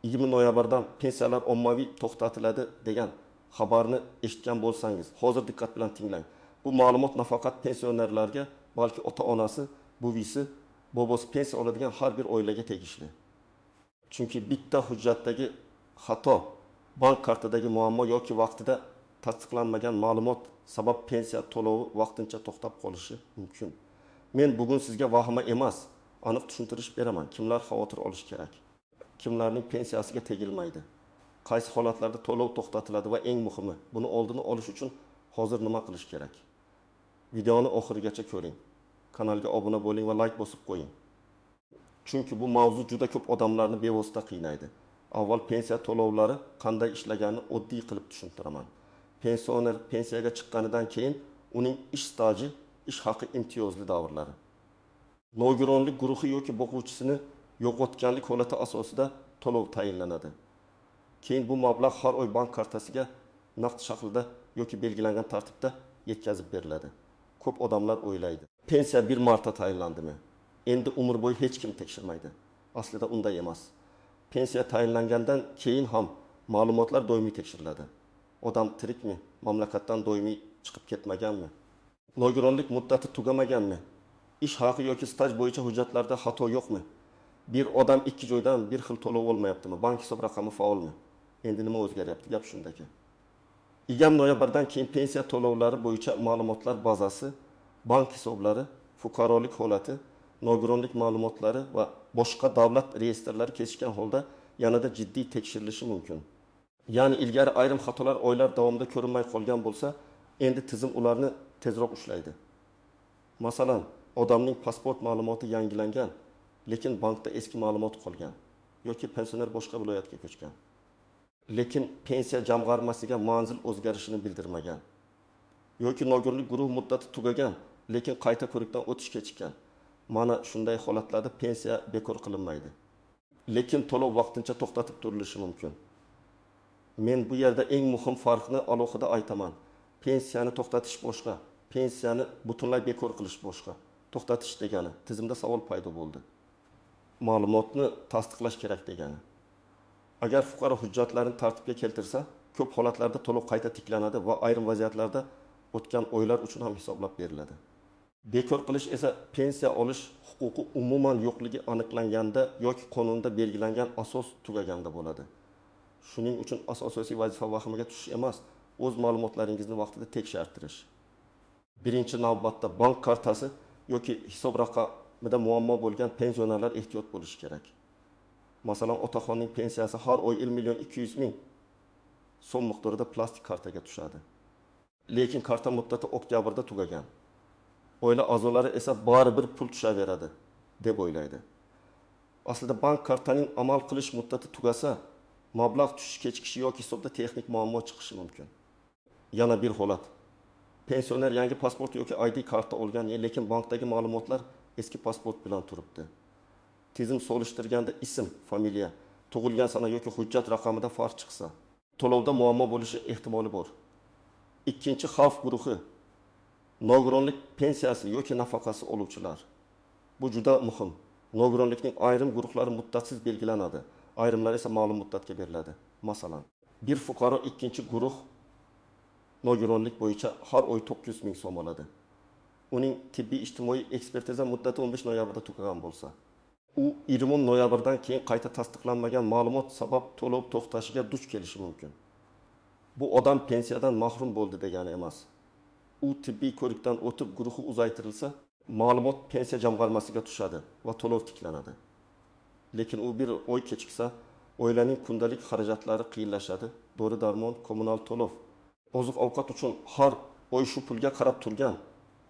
20 noyabrdan pensiyalar ommaviy to'xtatiladi degan xabarni eshitgan bo'lsangiz, hozir diqqat bilan tinglang. Bu ma'lumot nafaqat pensionerlarga, balki ota-onasi, buvisi, bobosi pensiya oladigan har bir oilaga tegishli. Chunki bitta hujjatdagi xato, bank kartadagi muammo yoki vaqtida tasdiqlanmagan ma'lumot sabab pensiya to'lovi vaqtincha to'xtab qolishi mumkin. Men bugun sizga vahima emas, aniq tushuntirish beraman. Kimlar xavotir olishi kerak? Kimlarning pensiyasiga tegilmaydi? Qaysi holatlarda to'lov to'xtatiladi va eng muhimi, buni oldini olish uchun hozir nima qilish kerak? Videoni oxirigacha ko'ring. Kanalga obuna bo'ling va like bosib qo'ying. Chunki bu mavzu juda ko'p odamlarni bevosita qiynaydi. Avval pensiya to'lovlari qanday ishlaganini oddiy qilib tushuntiraman. Pensioner pensiyaga chiqqanidan keyin uning ish staji, ish haqi imtiyozli davrlari, nogironlik guruhi yoki boquvchisini yo'qotganlik holati asosida to'lov tayinlanadi. Keyin bu mablag' har oy bank kartasiga naqd shaklida yoki belgilangan tartibda yetkazib beriladi. Ko'p odamlar o'ylaydi, pensiya bir marta tayinlandimi? Endi umr bo'yi hech kim tekshirmaydi. Aslida unday emas. Pensiya tayinlangandan keyin ham ma'lumotlar doimiy tekshiriladi. Odam tirikmi? Mamlakatdan doimiy chiqib ketmaganmi? Nogironlik muddati tugamaganmi? Ish haqi yoki staj bo'yicha hujjatlarda xato yo'qmi? Bir odam ikki joydan bir xil to'lov olmayaptimi? Bank hisob raqami faolmi? Endi nima o'zgaryapti? Gap shundaki. 20 noyabrdan keyin pensiya to'lovlari bo'yicha ma'lumotlar bazasi, bank hisoblari, fuqarolik holati, nogironlik ma'lumotlari va boshqa davlat reyestrlari kesishgan holda yanada jiddiy tekshirilishi mumkin. Ya'ni ilgari ayrim xatolar oylar davomida ko'rinmay qolgan bo'lsa, endi tizim ularni tezroq ushlaydi. Masalan, odamning pasport ma'lumoti yangilangan, lekin bankda eski ma'lumot qolgan yoki pensioner boshqa viloyatga ko'chgan, lekin pensiya jamg'armasiga manzil o'zgarishini bildirmagan yoki nogironlik guruh muddati tugagan, lekin qayta ko'rikdan o'tish kechikkan. Mana shunday holatlarda pensiya bekor qilinmaydi, lekin to'lov vaqtincha to'xtatib turilishi mumkin. Men bu yerda eng muhim farqni alohida aytaman. Pensiyani to'xtatish boshqa, pensiyani butunlay bekor qilish boshqa. To'xtatish degani tizimda savol paydo bo'ldi. Ma'lumotni tasdiqlash kerak degani. Agar fuqaro hujjatlarini tartibga keltirsa, ko'p holatlarda to'lov qayta tiklanadi va ayrim vaziyatlarda o'tgan oylar uchun ham hisoblab beriladi. Bekor qilish esa pensiya olish huquqi umuman yo'qligi aniqlanganda yoki qonunda belgilangan asos tugaganda bo'ladi. Shuning uchun asosiy vazifa vahimaga tushish emas, o'z ma'lumotlaringizni vaqtida tekshirtirish. Birinchi navbatda bank kartasi yoki hisob raqamida muammo bo'lgan pensionerlar ehtiyot bo'lishi kerak. Masalan, otaxonning pensiyasi har oy 1 200 000 so'm miqdorida plastik kartaga tushadi. Lekin karta muddati oktyabrda tugagan. Oila a'zolari esa baribir pul tushaveradi deb o'ylaydi. Aslida bank kartaning amal qilish muddati tugasa, mablag' tushish kechikishi yoki hisobda texnik muammo chiqishi mumkin. Yana bir holat. Pensioner yangi pasport yoki ID karta olgan, lekin bankdagi ma'lumotlar eski pasport bilan turibdi. Tizim solishtirganda ism, familiya, tug'ilgan sana yoki hujjat raqamida farq chiqsa, to'lovda muammo bo'lishi ehtimoli bor. Ikkinchi xavf guruhi nogironlik pensiyasi yoki nafaqasi oluvchilar. Bu juda muhim. Nogironlikning ayrim guruhlari muddatsiz belgilanadi, ayrimlari esa ma'lum muddatga beriladi. Masalan, bir fuqaro ikkinchi guruh nogironlik bo'yicha har oy 900 000 so'm oladi. Uning tibbiy ijtimoiy ekspertiza muddati 15 noyabrda tugagan bo'lsa, u 20 noyabrdan keyin qayta tasdiqlanmagan ma'lumot sabab to'lov to'xtashiga duch kelishi mumkin. Bu odam pensiyadan mahrum bo'ldi degani emas. U tibbiy ko'rikdan o'tib guruhi uzaytirilsa, ma'lumot pensiya jamg'armasiga tushadi va to'lov tiklanadi. Lekin u bir oy kechiksa, oilaning kundalik xarajatlari qiyinlashadi. Dori-darmon, kommunal to'lov, oziq-ovqat uchun har oy shu pulga qarab turgan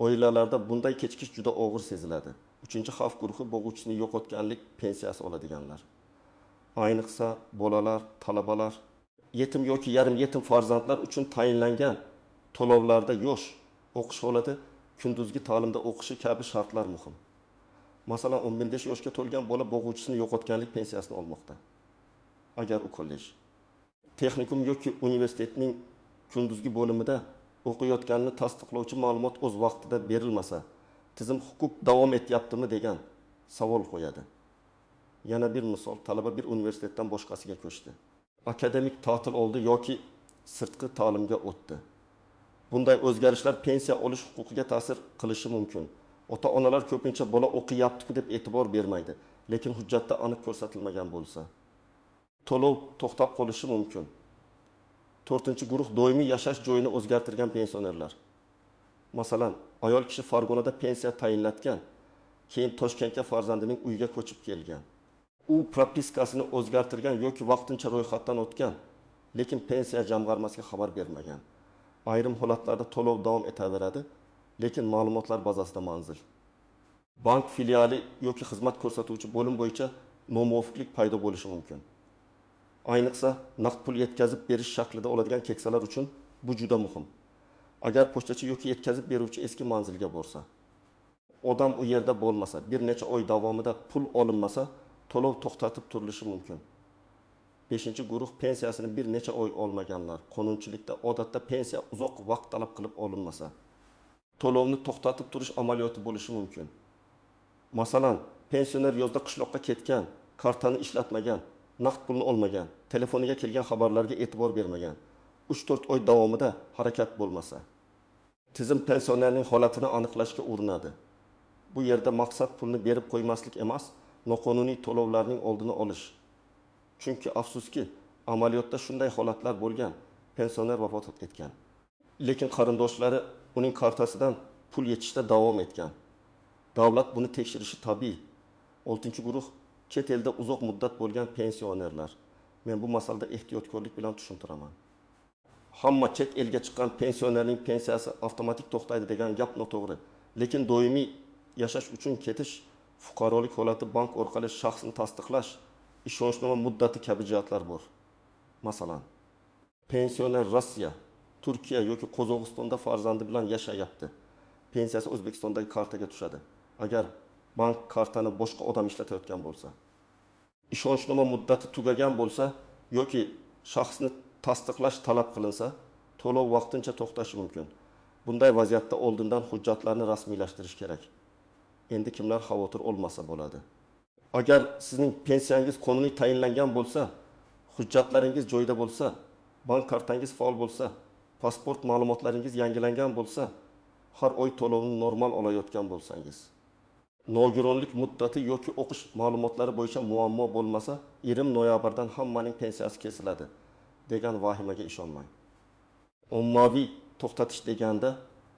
oilalarda bunday kechikish juda og'ir seziladi. Uchinchi xavf guruhi bo'g'uvchisini yo'qotganlik pensiyasi oladiganlar. Ayniqsa bolalar, talabalar, yetim yoki yarim yetim farzandlar uchun tayinlangan to'lovlarda yosh, o'qish holati, kunduzgi ta'limda o'qishi kabi shartlar muhim. Masalan, 15 yoshga to'lgan bola bo'g'uvchisini yo'qotganlik pensiyasini olmoqda. Agar u kollej, texnikum yoki universitetning kunduzgi bo'limida o'qiyotganini tasdiqlovchi ma'lumot o'z vaqtida berilmasa, tizim huquq davom etyaptimi degan savol qo'yadi. Yana bir misol: talaba bir universitetdan boshqasiga ko'chdi, akademik ta'til oldi yoki sirtqi ta'limga o'tdi. Bunday o'zgarishlar pensiya olish huquqiga ta'sir qilishi mumkin. Ota-onalar ko'pincha bola o'qiyapti-ku deb e'tibor bermaydi, lekin hujjatda aniq ko'rsatilmagan bo'lsa, to'lov to'xtab qolishi mumkin. To'rtinchi guruh: doimiy yashash joyini o'zgartirgan pensionerlar. Masalan, ayol kishi Farg'onada pensiya tayinlatgan, keyin Toshkentga farzandining uyiga ko'chib kelgan. U propiskasini o'zgartirgan yoki vaqtincha ro'yxatdan o'tgan, lekin Pensiya jamg'armasiga xabar bermagan. Ayrim holatlarda to'lov davom etaveradi, lekin ma'lumotlar bazasida manzil, bank filiali yoki xizmat ko'rsatuvchi bo'lim bo'yicha nomuvofiqlik paydo bo'lishi mumkin. Ayniqsa, naqd pul yetkazib berish shaklida oladigan keksalar uchun bu juda muhim. Agar pochtachi yoki yetkazib beruvchi eski manzilga borsa, odam u yerda bo'lmasa, bir necha oy davomida pul olinmasa, to'lov to'xtatib turilishi mumkin. Beshinchi guruh: pensiyasini bir necha oy olmaganlar. Qonunchilikda odatda pensiya uzoq vaqt talab qilib olinmasa, to'lovni to'xtatib turish amaliyoti bo'lishi mumkin. Masalan, pensioner yozda qishloqqa ketgan, kartani ishlatmagan, naqd pulni olmagan, telefoniga kelgan xabarlarga e'tibor bermagan. 3-4 oy davomida harakat bo'lmasa, tizim pensionerning holatini aniqlashga urinadi. Bu yerda maqsad pulni berib qo'ymaslik emas, noqonuniy to'lovlarning oldini olish. Chunki, afsuski, amaliyotda shunday holatlar bo'lgan: pensioner vafot etgan, lekin qarindoshlari uning kartasidan pul yechishda davom etgan. Davlat buni tekshirishi tabiiy. Oltinchi guruh: chet elda uzoq muddat bo'lgan pensionerlar. Men bu masalada ehtiyotkorlik bilan tushuntiraman. Hamma chet elga chiqqan pensionerning pensiyasi avtomatik to'xtaydi degan gap noto'g'ri. Lekin doimiy yashash uchun ketish, fuqarolik holati, bank orqali shaxsni tasdiqlash, ishonchnoma muddati kabi jihatlar bor. Masalan, pensioner Rossiya, Turkiya yoki Qozog'istonda farzandi bilan yashayapti. Pensiyasi O'zbekistondagi kartaga tushadi. Agar bank kartani boshqa odam ishlatayotgan bo'lsa, ishonchnoma muddati tugagan bo'lsa yoki shaxsni tasdiqlash talab qilinsa, to'lov vaqtincha to'xtashi mumkin. Bunday vaziyatda oldindan hujjatlarni rasmiylashtirish kerak. Endi kimlar xavotir olmasa bo'ladi? Agar sizning pensiyangiz qonuniy tayinlangan bo'lsa, hujjatlaringiz joyida bo'lsa, bank kartangiz faol bo'lsa, pasport ma'lumotlaringiz yangilangan bo'lsa, har oy to'lovni normal olayotgan bo'lsangiz, nogironlik muddati yoki o'qish ma'lumotlari bo'yicha muammo bo'lmasa, 20 noyabrdan hammaning pensiyasi kesiladi degan vahimaga ishonmang. Ommaviy to'xtatish deganda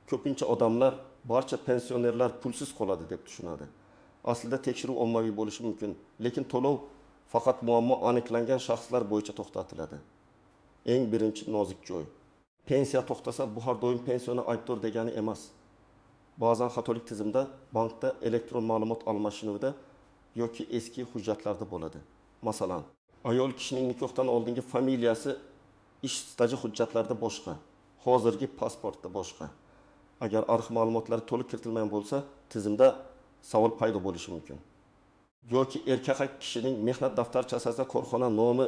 ko'pincha odamlar barcha pensionerlar pulsiz qoladi deb tushunadi. Aslida tekshiruv ommaviy bo'lishi mumkin, lekin to'lov faqat muammo aniqlangan shaxslar bo'yicha to'xtatiladi. Eng birinchi nozik joy: pensiya to'xtasa, bu har doim pensioner aybdor degani emas. Ba'zan xatolik tizimda, bankda, elektron ma'lumot almashinuvida yoki eski hujjatlarda bo'ladi. Masalan, ayol kishining nikohdan oldingi familiyasi ish staji hujjatlarida boshqa, hozirgi pasportda boshqa. Agar arxiv ma'lumotlari to'liq kiritilmagan bo'lsa, tizimda savol paydo bo'lishi mumkin. Yoki erkak kishining mehnat daftarchasida korxona nomi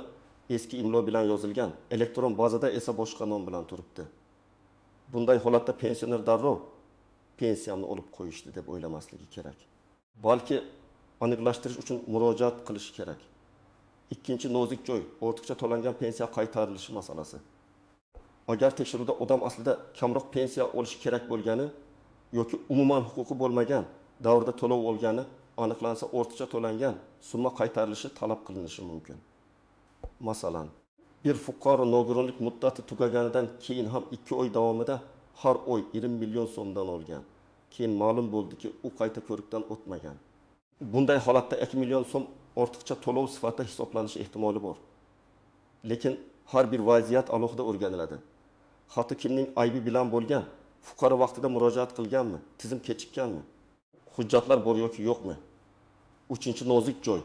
eski imlo bilan yozilgan, elektron bazada esa boshqa nom bilan turibdi. Bunday holatda pensioner darrov pensiyamni olib qo'yishdi deb o'ylamasligi kerak, balki aniqlashtirish uchun murojaat qilishi kerak. Ikkinchi nozik joy: ortiqcha to'langan pensiya qaytarilishi masalasi. Agar tekshiruvda odam aslida kamroq pensiya olishi kerak bo'lgani yoki umuman huquqi bo'lmagan davrda to'lov olgani aniqlansa, ortiqcha to'langan summa qaytarilishi talab qilinishi mumkin. Masalan, bir fuqaro nogironlik muddati tugaganidan keyin ham 2 oy davomida har oy 20 million so'mdan olgan. Keyin ma'lum bo'ldiki, u qayta ko'rikdan o'tmagan. Bunday holatda 2 million so'm ortiqcha to'lov sifatida hisoblanishi ehtimoli bor. Lekin har bir vaziyat alohida o'rganiladi: xato kimning aybi bilan bo'lgan, fuqaro vaqtida murojaat qilganmi, tizim kechikkanmi, hujjatlar bor yoki yo'qmi. Uchinchi nozik joy: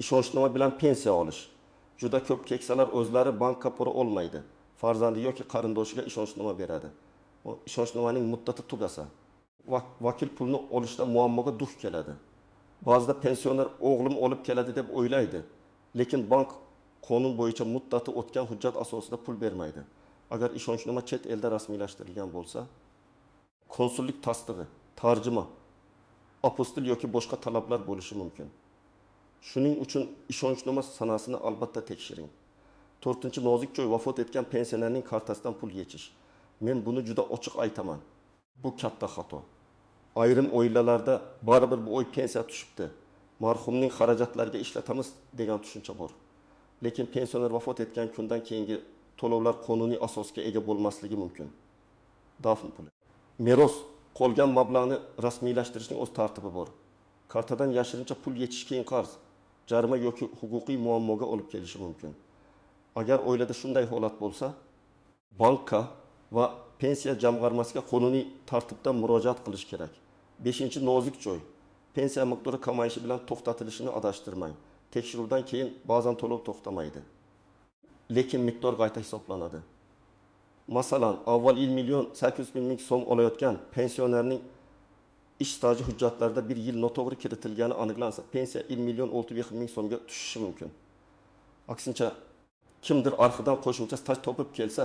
ishonchnoma bilan pensiya olish. Juda ko'p keksalar o'zlari bankka pora olmaydi, farzandi yoki qarindoshiga ishonchnoma beradi. U ishonchnomaning muddati tugasa, vakil pulni olishda muammoga duch keladi. Ba'zida pensioner o'g'lim olib keladi deb o'ylaydi, lekin bank qonun bo'yicha muddati o'tgan hujjat asosida pul bermaydi. Agar ishonchnoma chet elda rasmiylashtirilgan bo'lsa, konsullik tasdig'i, tarjima, apostil yoki boshqa talablar bo'lishi mumkin. Shuning uchun ishonchnoma sanasini albatta tekshiring. To'rtinchi nozik joy: vafot etgan pensionerning kartasidan pul yechish. Men buni juda ochiq aytaman: bu katta xato. Ayrim oilalarda baribir bu oy pensiya tushibdi, marhumning xarajatlariga ishlatamiz degan tushuncha bor. Lekin pensioner vafot etgan kundan keyingi to'lovlar qonuniy asosga ega bo'lmasligi mumkin. Dafn puli, meros qolgan mablag'ni rasmiylashtirishning o'z tartibi bor. Kartadan yashirincha pul yechish keyin qarz, jarima yoki huquqiy muammoga olib kelishi mumkin. Agar oilada shunday holat bo'lsa, bankka va pensiya jamg'armasiga qonuniy tartibda murojaat qilish kerak. Beshinchi nozik joy: pensiya miqdori kamayishi bilan to'xtatilishini adashtirmang. Tekshiruvdan keyin ba'zan to'lov to'xtamaydi, lekin miqdor qayta hisoblanadi. Masalan, avval 1 800 000 so'm olayotgan pensionerning ish staji hujjatlarida bir yil noto'g'ri kiritilgani aniqlansa, pensiya 1 600 000 so'mga tushishi mumkin. Aksincha, kimdir arxidan qo'shimcha staj topib kelsa,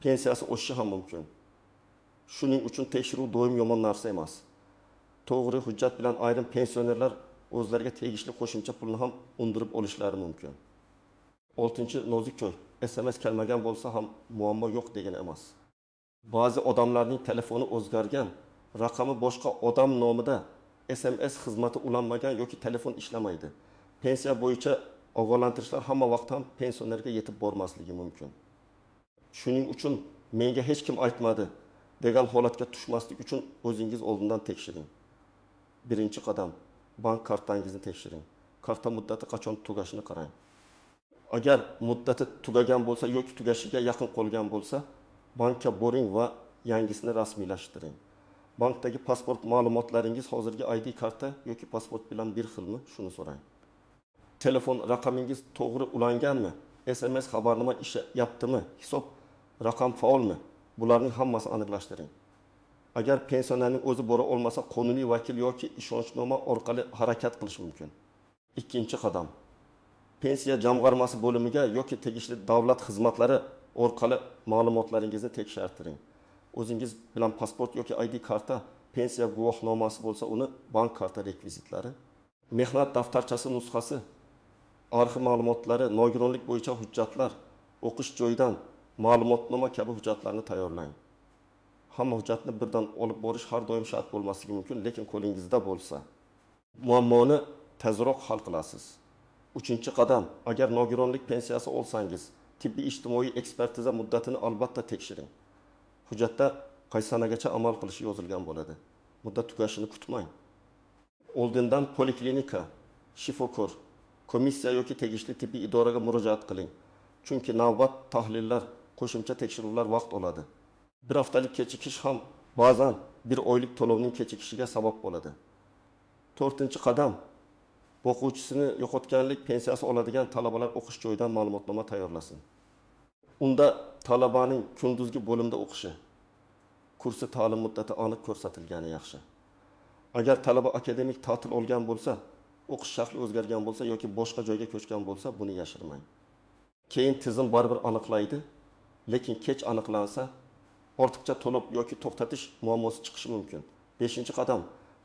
pensiyasi oshishi ham mumkin. Shuning uchun tekshiruv doim yomon narsa emas. To'g'ri hujjat bilan ayrim pensionerlar o'zlariga tegishli qo'shimcha pulni ham undirib olishlari mumkin. Oltinchi nozik joy: SMS kelmagan bo'lsa ham muammo yo'q degani emas. Ba'zi odamlarning telefoni o'zgargan, raqami boshqa odam nomida, SMS xizmati ulanmagan yoki telefon ishlamaydi. Pensiya bo'yicha ogohlantirishlar hamma vaqt ham pensionerga yetib bormasligi mumkin. Shuning uchun menga hech kim aytmadi degan holatga tushmaslik uchun o'zingiz oldindan tekshiring. Birinchi qadam: bank kartangizni tekshiring. Karta muddati qachon tugashini qarang. Agar muddati tugagan bo'lsa yoki tugashiga yaqin qolgan bo'lsa, bankka boring va yangisini rasmiylashtiring. Bankdagi pasport ma'lumotlaringiz hozirgi ID karta yoki pasport bilan bir xilmi, shuni so'rang. Telefon raqamingiz to'g'ri ulanganmi, SMS xabarnoma ishlayaptimi, hisob raqam faolmi, bularning hammasini aniqlashtiring. Agar pensionerning o'zi bora olmasa, qonuniy vakil yoki ishonchnoma orqali harakat qilish mumkin. Ikkinchi qadam: pensiya jamg'armasi bo'limiga yoki tegishli davlat xizmatlari orqali ma'lumotlaringizni tekshirtiring. O'zingiz bilan pasport yoki ID karta, pensiya guvohnomasi bo'lsa uni, bank karta rekvizitlari, mehnat daftarchasi nusxasi, arxiv ma'lumotlari, nogironlik bo'yicha hujjatlar, o'qish joyidan ma'lumotnoma kabi hujjatlarni tayyorlang. Hamma hujjatni birdan olib borish har doim shart bo'lmasligi mumkin, lekin qo'lingizda bo'lsa, muammoni tezroq hal qilasiz. Uchinchi qadam: agar nogironlik pensiyasi olsangiz, tibbiy ijtimoiy ekspertiza muddatini albatta tekshiring. Hujjatda qaysi sanagacha amal qilishi yozilgan bo'ladi. Muddat tugashini kutmang. Oldindan poliklinika, shifokor, komissiya yoki tegishli tibbiy idoraga murojaat qiling, chunki navbat, tahlillar, qo'shimcha tekshiruvlar vaqt oladi. Bir haftalik kechikish ham ba'zan bir oylik to'lovning kechikishiga sabab bo'ladi. To'rtinchi qadam: boquvchisini yo'qotganlik pensiyasi oladigan talabalar o'qish joyidan ma'lumotnoma tayyorlasin. Unda talabaning kunduzgi bo'limda o'qishi, kursi, ta'lim muddati aniq ko'rsatilgani yaxshi. Agar talaba akademik ta'til olgan bo'lsa, o'qish shakli o'zgargan bo'lsa yoki boshqa joyga ko'chgan bo'lsa, buni yashirmang. Keyin tizim baribir aniqlaydi, lekin kech aniqlansa, ortiqcha to'lov yoki to'xtatish muammosi chiqishi mumkin. Beshinchi qadam: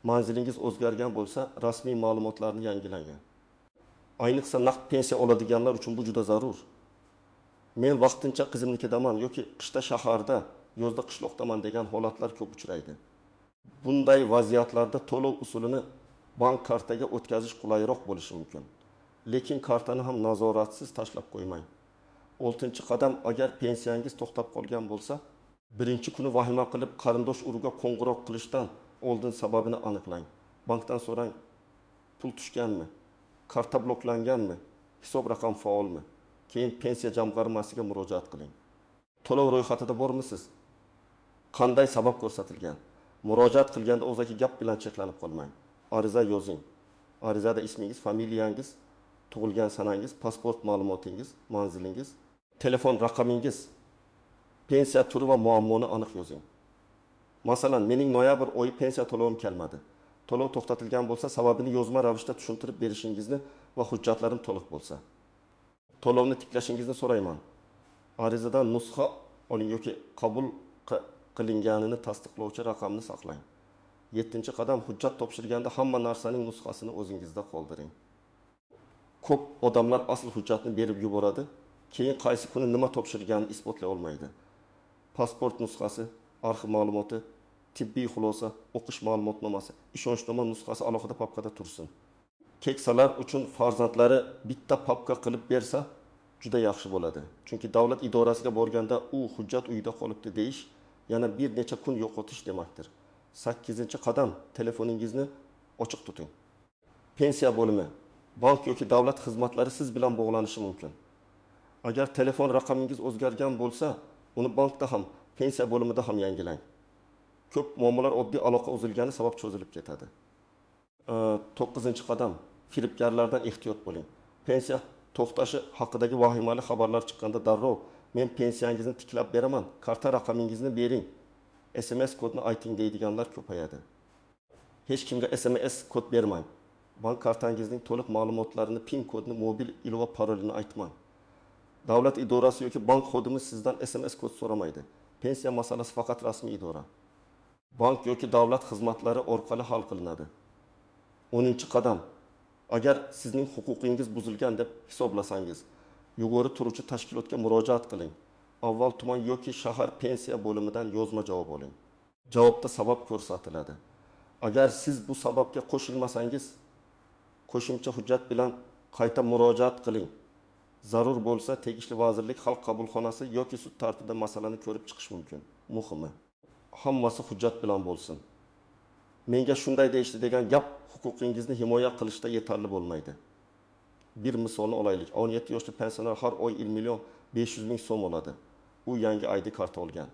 manzilingiz o'zgargan bo'lsa, rasmiy ma'lumotlarni yangilang. Ayniqsa naqd pensiya oladiganlar uchun bu juda zarur. Men vaqtincha qizimnikidaman yoki qishda shaharda, yozda qishloqdaman degan holatlar ko'p uchraydi. Bunday vaziyatlarda to'lov usulini bank kartaga o'tkazish qulayroq bo'lishi mumkin, lekin kartani ham nazoratsiz tashlab qo'ymang. Oltinchi qadam: agar pensiyangiz to'xtab qolgan bo'lsa, birinchi kuni vahima qilib qarindosh urug'ga qo'ng'iroq qilishdan oldin sababini aniqlang. Bankdan so'rang: pul tushganmi, karta bloklanganmi, hisob raqam faolmi? Keyin pensiya jamg'armasiga murojaat qiling. To'lov ro'yxatida bormisiz, qanday sabab ko'rsatilgan? Murojaat qilganda og'zaki gap bilan cheklanib qolmang. Ariza yozing. Arizada ismingiz, familiyangiz, tug'ilgan sanangiz, pasport ma'lumotingiz, manzilingiz, telefon raqamingiz, pensiya turi va muammoni aniq yozing. Masalan, mening noyabr oyi pensiya to'lovim kelmadi. To'lov to'xtatilgan bo'lsa, sababini yozma ravishda tushuntirib berishingizni va hujjatlarim to'liq bo'lsa, to'lovni tiklashingizni so'rayman. Arizadan nusxa oling yoki qabul qilinganini tasdiqlovchi raqamni saqlang. Yettinchi qadam: hujjat topshirganda hamma narsaning nusxasini o'zingizda qoldiring. Ko'p odamlar asl hujjatni berib yuboradi, keyin qaysi kuni nima topshirganini isbotlay olmaydi. Pasport nusxasi, arxiv ma'lumoti, tibbiy xulosa, o'qish ma'lumotnomasi, ishonchnoma nusxasi alohida papkada tursin. Keksalar uchun farzandlari bitta papka qilib bersa, juda yaxshi bo'ladi. Chunki davlat idorasiga borganda u hujjat uyda qolibdi deyish yana bir necha kun yo'qotish demakdir. Sakkizinchi qadam: telefoningizni ochiq tuting. Pensiya bo'limi, bank yoki davlat xizmatlari siz bilan bog'lanishi mumkin. Agar telefon raqamingiz o'zgargan bo'lsa, uni bankda ham, pensiya bo'limida ham yangilang. Ko'p muammolar oddiy aloqa uzilgani sabab cho'zilib ketadi. To'qqizinchi qadam: firibgarlardan ehtiyot bo'ling. Pensiya to'xtashi haqidagi vahimali xabarlar chiqqanda darrov "Men pensiyangizni tiklab beraman, karta raqamingizni bering, SMS kodni ayting" deydiganlar ko'payadi. Hech kimga SMS kod bermang. Bank kartangizning to'liq ma'lumotlarini, PIN kodini, mobil ilova parolini aytmang. Davlat idorasi yoki bank xodimi sizdan SMS kod so'ramaydi. Pensiya masalasi faqat rasmiy idora, bank yoki davlat xizmatlari orqali hal qilinadi. 10-qadam: agar sizning huquqingiz buzilgan deb hisoblasangiz, yuqori turuvchi tashkilotga murojaat qiling. Avval tuman yoki shahar pensiya bo'limidan yozma javob oling. Javobda sabab ko'rsatiladi. Agar siz bu sababga qo'shilmasangiz, qo'shimcha hujjat bilan qayta murojaat qiling. Zarur bo'lsa, tegishli vazirlik, xalq qabulxonasi yoki sud tartibida masalani ko'rib chiqish mumkin. Muhimi, hammasi hujjat bilan bo'lsin. "Menga shunday deyishdi" degan gap huquqingizni himoya qilishda yetarli bo'lmaydi. Bir misolni olaylik. 17 yoshli pensioner har oy 1 million 500 ming so'm oladi. U yangi ID karta olgan.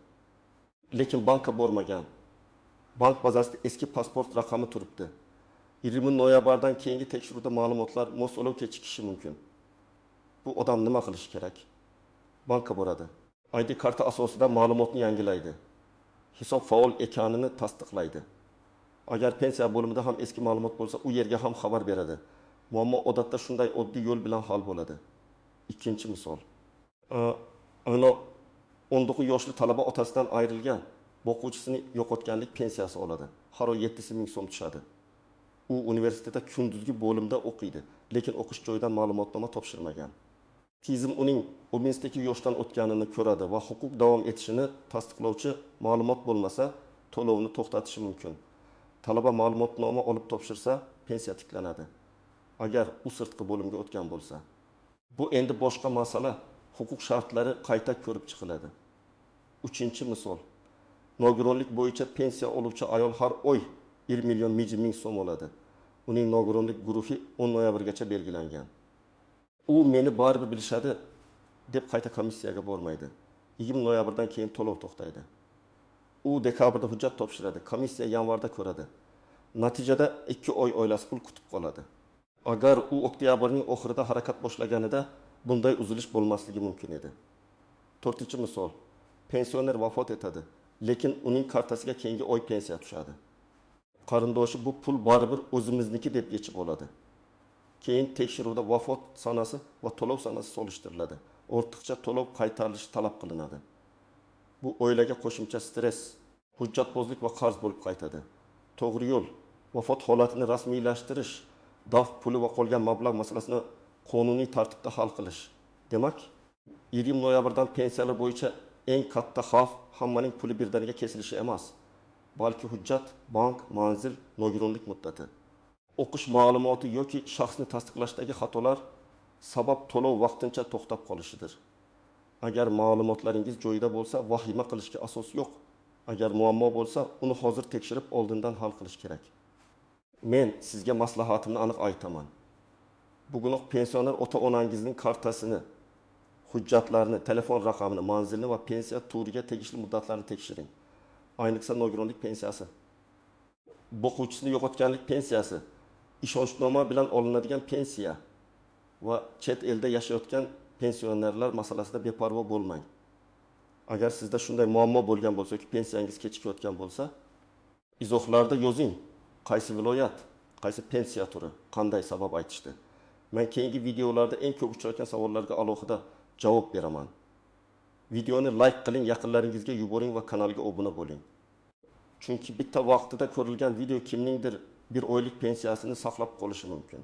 Lekin bankka bormagan. Bank bazasida eski pasport raqami turibdi. 20 noyabrdan keyingi tekshiruvda ma'lumotlar mos to'lov kechikishi mumkin. Bu odam nima qilishi kerak? Bankka boradi. ID karta asosida ma'lumotni yangilaydi. Hisob faol ekanini tasdiqlaydi. Agar pensiya bo'limida ham eski ma'lumot bo'lsa, u yerga ham xabar beradi. Muammo odatda shunday oddiy yo'l bilan hal bo'ladi. Ikkinchi misol. Ana 19 yoshli talaba otasidan ayrilgan, boquvchisini yo'qotganlik pensiyasi oladi. Har oy 7 ming so'm tushadi. U universitetda kunduzgi bo'limda o'qiydi, lekin o'qish joyidan ma'lumotnoma topshirmagan. Tizim uning 18 yoshdan o'tganini ko'radi va huquq davom etishini tasdiqlovchi ma'lumot bo'lmasa, to'lovni to'xtatishi mumkin. Talaba ma'lumotnoma olib topshirsa, pensiya tiklanadi. Agar u sirtqi bo'limga o'tgan bo'lsa. Bu endi boshqa masala, huquq shartlari qayta ko'rib chiqiladi. Uchinchi misol. Nogironlik bo'yicha pensiya oluvchi ayol har oy 1 million 100 ming so'm oladi. Uning nogironlik guruhi 10 noyabrgacha belgilangan. U "meni baribir bilishadi" deb qayta komissiyaga bormaydi. 20 noyabrdan keyin to'lov to'xtaydi. U dekabrda hujjat topshiradi, komissiya yanvarda ko'radi. Natijada 2 oy oilasi pul kutib qoladi. Agar u oktyabrning oxirida harakat boshlaganida bunday uzilish bo'lmasligi mumkin edi. To'rtinchi misol. Pensioner vafot etadi, lekin uning kartasiga keyingi oy pensiya tushadi. Qarindoshi "bu pul baribir o'zimizniki" deb yechib oladi. Keyin tekshiruvda vafot sanasi va to'lov sanasi solishtiriladi. Ortiqcha to'lov qaytarilishi talab qilinadi. Bu oilaga qo'shimcha stress, hujjatbozlik va qarz bo'lib qaytadi. To'g'ri yo'l: vafot holatini rasmiylashtirish, daf puli va qolgan mablag' masalasini qonuniy tartibda hal qilish. Demak, 20 noyabrdan pensiyalar bo'yicha eng katta xavf hammaning puli birdaniga kesilishi emas, balki hujjat, bank, manzil, nogironlik muddati, o'qish ma'lumoti yoki shaxsni tasdiqlashdagi xatolar sabab to'lov vaqtincha to'xtab qolishidir. Agar ma'lumotlaringiz joyida bo'lsa, vahima qilishga asos yo'q. Agar muammo bo'lsa, uni hozir tekshirib oldindan hal qilish kerak. Men sizga maslahatimni aniq aytaman. Bugunoq pensioner ota-onangizning kartasini, hujjatlarini, telefon raqamini, manzilini va pensiya turiga tegishli muddatlarni tekshiring. Ayniqsa nogironlik pensiyasi, boquvchisini yo'qotganlik pensiyasi, ishonchnoma bilan olinadigan pensiya va chet elda yashayotgan pensionerlar masalasida beparvo bo'lmang. Agar sizda shunday muammo bo'lgan bo'lsa yoki pensiyangiz kechikayotgan bo'lsa, izohlarda yozing. Qaysi viloyat, qaysi pensiya turi, qanday sabab aytishdi. Men keyingi videolarda eng ko'p uchrayotgan savollarga alohida javob beraman. Videoni like qiling, yaqinlaringizga yuboring va kanalga obuna bo'ling. Chunki bitta vaqtida ko'rilgan video kimningdir bir oylik pensiyasini saqlab qolishi mumkin.